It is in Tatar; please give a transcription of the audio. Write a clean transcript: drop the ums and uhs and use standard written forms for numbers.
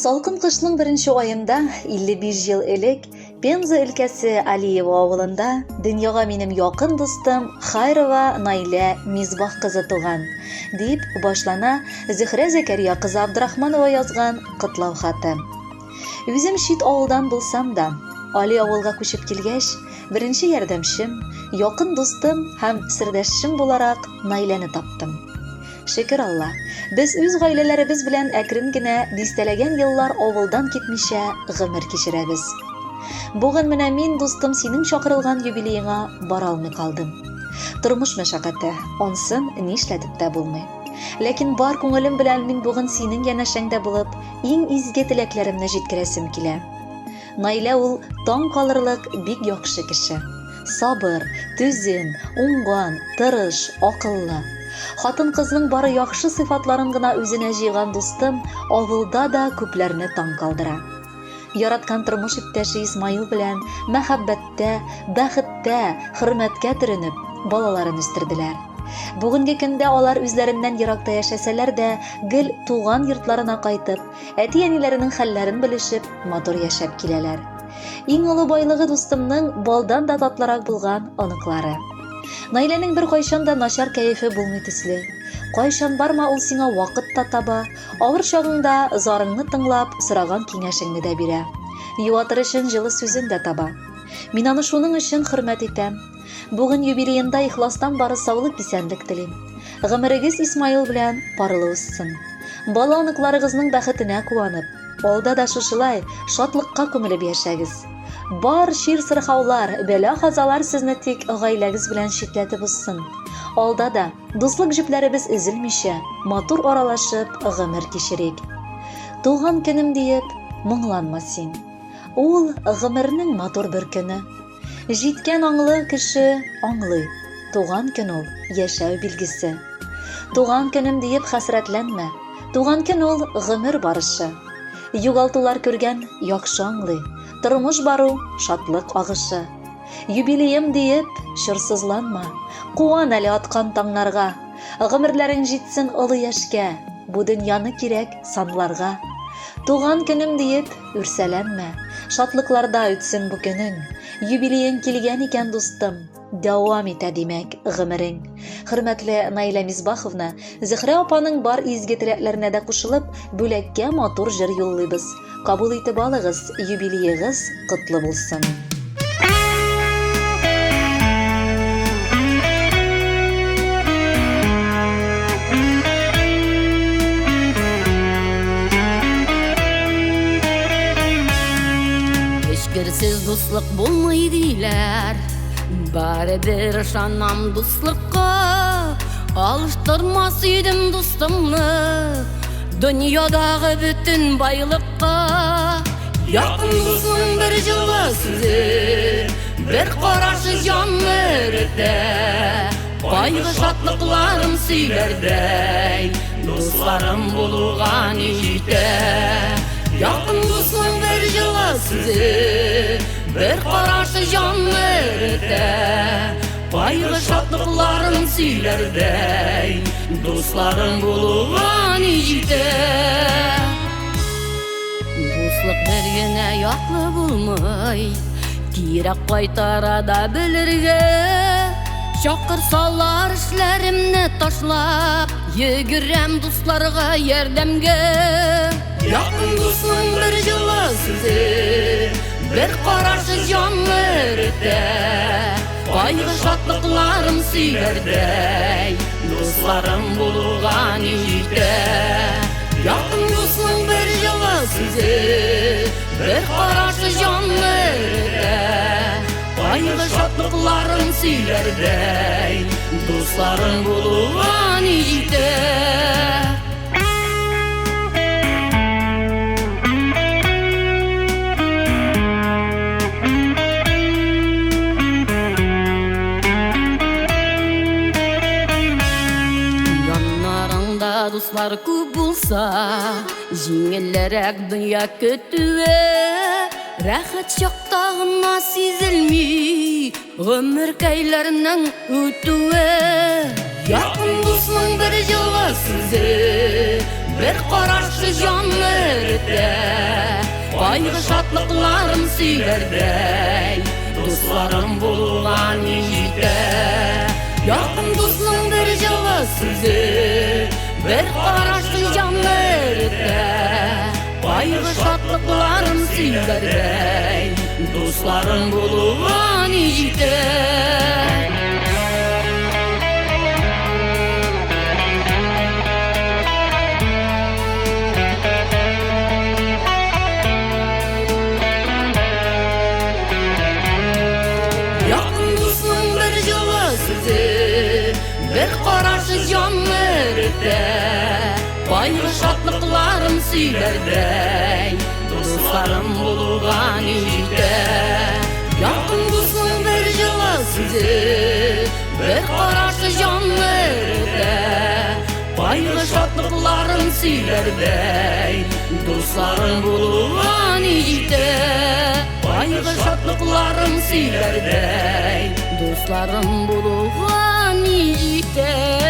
Салкын кышның беренче аенда, 55 ел элек, Пенза өлкәсе Алиево авылында дөньяга минем якын дустым Хайрова Наилә Мисбах кызы туган, дип башлана Зөһрә Зәкәрия кызы Абдрахманова язган котлау хаты. Үзем чит авылдан булсам да, Али авылга күчеп килгәч, беренче ярдәмчем, якын дустым һәм сердәшчем буларак Наиләне таптым. Шөкер Алла, без үз гаиләләребез белән әкрен генә дистәләгән еллар авылдан китмичә гомер кичерәбез. Бүген менә мин, дустым, синең чакырылган юбилееңа бара алмый калдым. Тормыш мәшәкате, ансын нишләтеп тә булмый. Ләкин бар күңелем белән мин бүген синең янәшәңдә булып, иң изге теләкләремне җиткерәсем килә. Наилә ул таң калырлык бик яхшы кеше. Сабыр, түзем, уңган, тырыш, акыллы. Хатын-кызның бары яхшы сыйфатларын гына үзенә җыйган дустым авылда да күпләрне таң калдыра. Яраткан тормыш иптәше Исмаил белән мәхәббәттә, бәхеттә, хөрмәткә төренеп, балаларын үстерделәр. Бүгенге көндә алар үзләреннән еракта яшәсәләр дә, гел туган йортларына кайтып, әти-әниләренең хәлләрен белешеп, матур яшәп киләләр. Иң олы байлыгы дустымның балдан да татлырак булган оныклары. Наиләнең бер кайчан да начар кәефе булмый төсле. Кайчан барма ул сиңа вакыт та таба, авыр чагыңда зарыңны тыңлап, сораган киңәшеңне дә бирә. Юатыр өчен җылы сүзен дә таба. Мин аны шуның өчен хөрмәт итәм. Бүген юбилеенда ихластан бары саулык-исәнлек телим. Гомерегез Исмаил белән парлы узсын. Бала-оныкларыгызның бәхетенә куанып, алда да шушылай шатлыкка күмелеп яшәгез. Бар чир-сырхаулар, бәла-казалар сезне тик гаиләгез белән читләтеп узсын. Алда да, дуслык җепләребез өзелмичә, матур аралашып гомер кичерик. Туган көнем диеп, моңланма син. Ул, гомернең матур бер көне. Җиткән аңлы кеше аңлый, туган көн ул, яшәү билгесе. Туган көнем диеп хәсрәтләнмә, туган көн ул, гомер барышы. Югалтулар күргән яхшы аңлый, тормыш бару, шатлык агышы. Юбилеем диеп, чорсызланма, куан әле аткан таңнарга. Гомерләрең җитсен олы яшькә, бу дөньяны кирәк санларга. Туган көнем диеп, Үрсәләнмә, шатлыкларда үтсен бу көнең. Юбилеең килгән икән, дустым, дәвам итә, димәк, гомерең. Хөрмәтле Наилә Мисбаховна, Зөһрә апаның бар изге теләкләренә дә кушылып, бүләккә матур җыр юллыйбыз. Кабул итеп алыгыз, юбилеегыз котлы булсын. Эчкерсез дуслык булмый диләр. Барыбер ышанам дуслыкка. Алыштырмас идем дустымны дөньядагы бөтен байлыкка. Якын дусның бер җылы сүзе, бер карашы җанны эретә. Кайгы шатлыкларым сөйләрдәй, дусларым булуга ни җитә. Якын дусның бер җылы сүзе, бер карашы җанны эретә. Кайгы шатлыкларым сөйләрдәй, дусларым булуга ни җитә. Дуслык бер генә яклы булмый, кирәк кайтара да белергә. Чакырсалар эшләремне ташлап, йөгерәм дусларга ярдәмгә. Якын дусның бер җылы сүзе, бер карашы җанны эретә. Кайгы шатлыкларым сөйләрдәй, дусларым булуга ни җитә. Якын дусның бер җылы сүзе, бер карашы җанны эретә. Кайгы шатлыкларым сөйләрдәй, дусларым булуга ни җитә. Яннарыңда дуслар күп булса, җиңелрәк дөнья көтүе. Рәхәт чакта гына сизелми гомеркәйләрнең үтүе. Якын дусның бер җылы сүзе, бер карашы. карашы җанны эретә. Кайгы шатлыкларын сөйләрдәй, дусларым булуга ни җитә. Якын дусның бер җылы сүзе, бер карашы җанны эретә. Кайгы шатлыкларын сөйләрдәй, дусларым булуга ни җитә. Якын дусның бер җылы сүзе, бер карашы җанны эретә. Кайгы шатлыкларын сөйләрдәй, дусларым булуга ни җитә. Якын дусның бер җылы сүзе, бер карашы җанны эретә. Кайгы шатлыкларын сөйләрдәй, дусларым булуга ни җитә. Кайгы шатлыкларын сөйләрдәй, дусларым булуга ни җитә.